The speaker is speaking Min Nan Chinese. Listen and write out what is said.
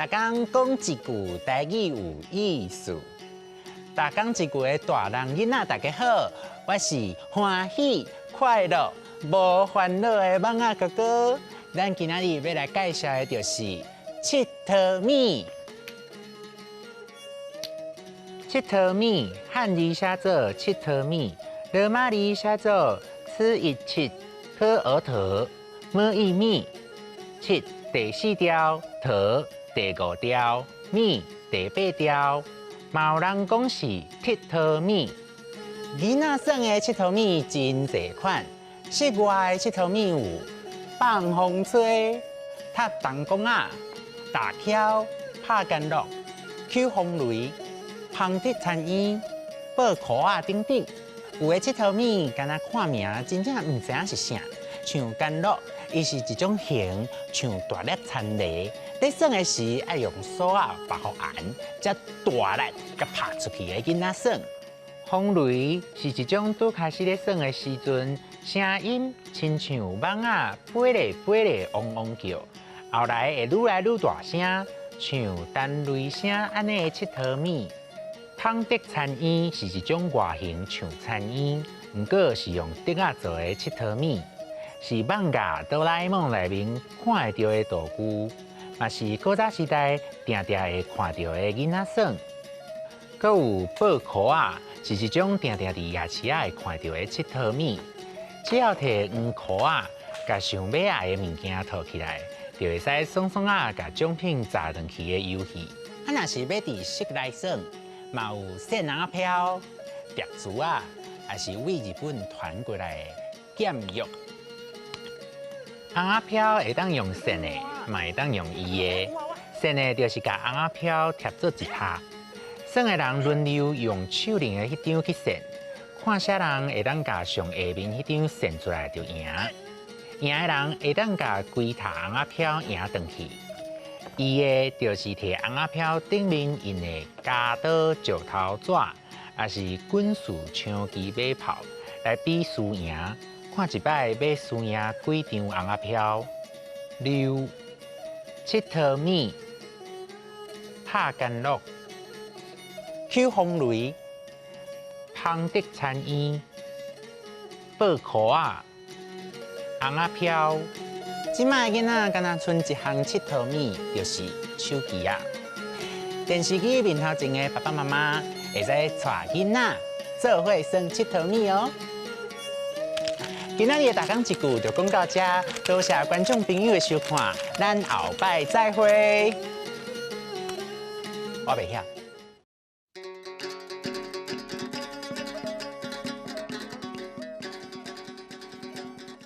工講一句台語有意思。逐工一句的大人囡仔，大家好，我是歡喜快樂無煩惱的蠓仔哥哥。咱今仔日欲來介紹的就是𨑨迌物。𨑨迌物，漢字寫做𨑨迌物，羅馬字寫做此一七可兒頭麼一物。七第四調，迌第五調，物第八調，嘛有人講是鐵佗物。囡仔耍的𨑨迌物真濟款，室外的𨑨迌物有放風吹、踢銅公仔、打蹺、拍干樂、搝風雷、芳竹田嬰、報箍仔等等。有的𨑨迌物，敢若看名真正毋知影是啥，像干樂，伊是一種形，像大粒田螺。咧耍的時愛用索仔縛予絚，才大力共拍出去的囡仔耍。風雷是一種拄開始咧耍的時陣，聲音親像蠓仔飛咧飛咧嗡嗡叫，後來會愈來愈大聲，像彈雷聲按呢的𨑨迌物。芳竹田嬰是一種外形像田嬰，毋過是用竹仔做的𨑨迌物，是艋舺哆啦 A 夢內面看會著的道具，嘛是古早時代定定會看著的囡仔耍。閣有報箍仔，是一種定定佇夜市仔會看著的𨑨迌物。只要提黃箍仔，共想欲愛的物件套起來，就會使爽爽仔共獎品砸轉去的遊戲。啊，若是欲佇室內耍，嘛有扇尪仔飄、疊珠仔，抑是對日本傳過來的劍玉。尪仔飄會當用扇的，嘛會當用移的。扇的就是共尪仔飄疊做一塔，耍的人輪流用手輪的彼張去扇，看啥人會當共上下面彼張扇出來就贏。贏的人會當共規塔尪仔飄贏轉去。移的就是提尪仔飄頂面印的鉸刀、石頭紙，抑是軍事槍支馬炮來比輸贏，看一擺欲輸贏幾張尪仔飄。溜、𨑨迌物、拍干樂、搝風雷、芳竹田嬰、報箍仔、尪仔飄。這擺囡仔敢若賰一項𨑨迌物，就是手機仔。電視機面頭前的爸爸媽媽會使帶囡仔做伙耍𨑨迌物哦。今仔日的逐工一句就講到這，多謝觀眾朋友的收看，咱後擺再會。我袂曉。